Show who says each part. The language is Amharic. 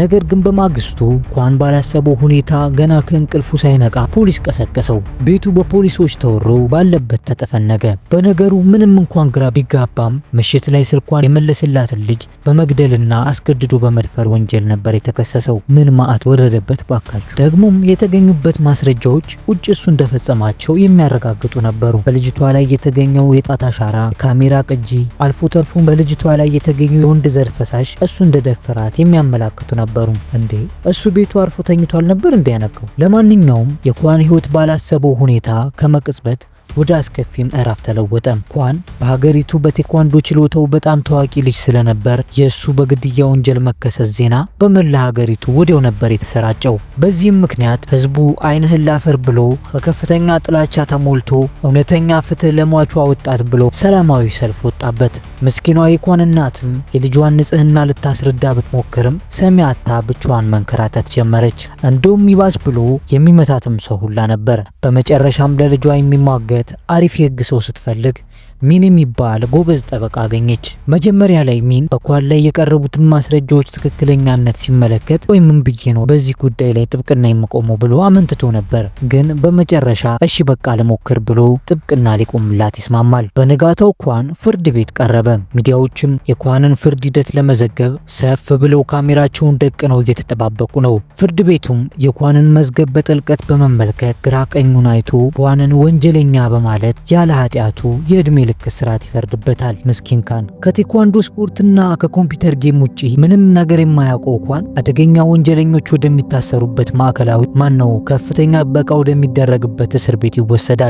Speaker 1: ነገር ግን በማግስቱ ኳን ባላሰበው ሁኔታ ገና ከእንቅልፉ ሳይነቃ ፖሊስ ቀሰቀሰው። ቤቱ በፖሊሶች ተወሮ ባለበት ተጠፈነገ። በነገሩ ምንም እንኳን ግራ ቢጋባም ምሽት ላይ ስልኳን የመለስላትን ልጅ በመግደልና አስገድዶ በመድፈር ወንጀል ነበር የተከሰሰው። ምን መዓት ወረደበት ባካችሁ። ደግሞም የተገኙበት ማስረጃዎች ውጭ እሱ እንደፈጸማቸው የሚያረጋግጡ ነበሩ። በልጅቷ ላይ የተገኘው የጣት አሻራ፣ የካሜራ ቅጂ፣ አልፎ ተርፎም በልጅቷ ላይ የተገኘው የወንድ ዘር ፈሳሽ እሱ እንደደፈራት የሚያመላክቱ ነበሩ። እንዴ፣ እሱ ቤቱ አርፎ ተኝቷል ነበር እንዴ ያነቀው? ለማንኛውም የኳን ህይወት ባላሰበው ሁኔታ ከመቅጽበት ወደ አስከፊ ምዕራፍ ተለወጠ። ኳን በሀገሪቱ በቴኳንዶ ችሎታው በጣም ታዋቂ ልጅ ስለነበር የእሱ በግድያ ወንጀል መከሰስ ዜና በመላ ሀገሪቱ ወዲያው ነበር የተሰራጨው። በዚህም ምክንያት ህዝቡ ዓይንህን ላፈር ብሎ በከፍተኛ ጥላቻ ተሞልቶ እውነተኛ ፍትህ ለሟቿ ወጣት ብሎ ሰላማዊ ሰልፍ ወጣበት። ምስኪኗ የኳን እናትም የልጇን ንጽህና ልታስረዳ ብትሞክርም ሰሚ አጥታ ብቻዋን መንከራተት ጀመረች። እንደውም ይባስ ብሎ የሚመታትም ሰው ሁላ ነበር። በመጨረሻም ለልጇ የሚሟገት አሪፍ የህግ ሰው ስትፈልግ ሚን የሚባል ጎበዝ ጠበቃ አገኘች። መጀመሪያ ላይ ሚን በኳን ላይ የቀረቡትን ማስረጃዎች ትክክለኛነት ሲመለከት ወይ ምን ብዬ ነው በዚህ ጉዳይ ላይ ጥብቅና የምቆመው ብሎ አመንትቶ ነበር። ግን በመጨረሻ እሺ በቃ ልሞክር ብሎ ጥብቅና ሊቆምላት ይስማማል። በንጋታው ኳን ፍርድ ቤት ቀረበ። ሚዲያዎችም የኳንን ፍርድ ሂደት ለመዘገብ ሰፍ ብለው ካሜራቸውን ደቅነው እየተጠባበቁ ነው። ፍርድ ቤቱም የኳንን መዝገብ በጥልቀት በመመልከት ግራ ቀኙን አይቶ ኳንን ወንጀለኛ በማለት ያለ ኃጢአቱ የእድሜ ልክ እስራት ይፈርድበታል። ምስኪን ኳን ከቴኳንዶ ስፖርትና ከኮምፒውተር game ውጪ ምንም ነገር የማያውቀው ኳን አደገኛ ወንጀለኞች ወደሚታሰሩበት ማዕከላዊ ማነው ከፍተኛ ጥበቃ ወደሚደረግበት እስር ቤት ይወሰዳል።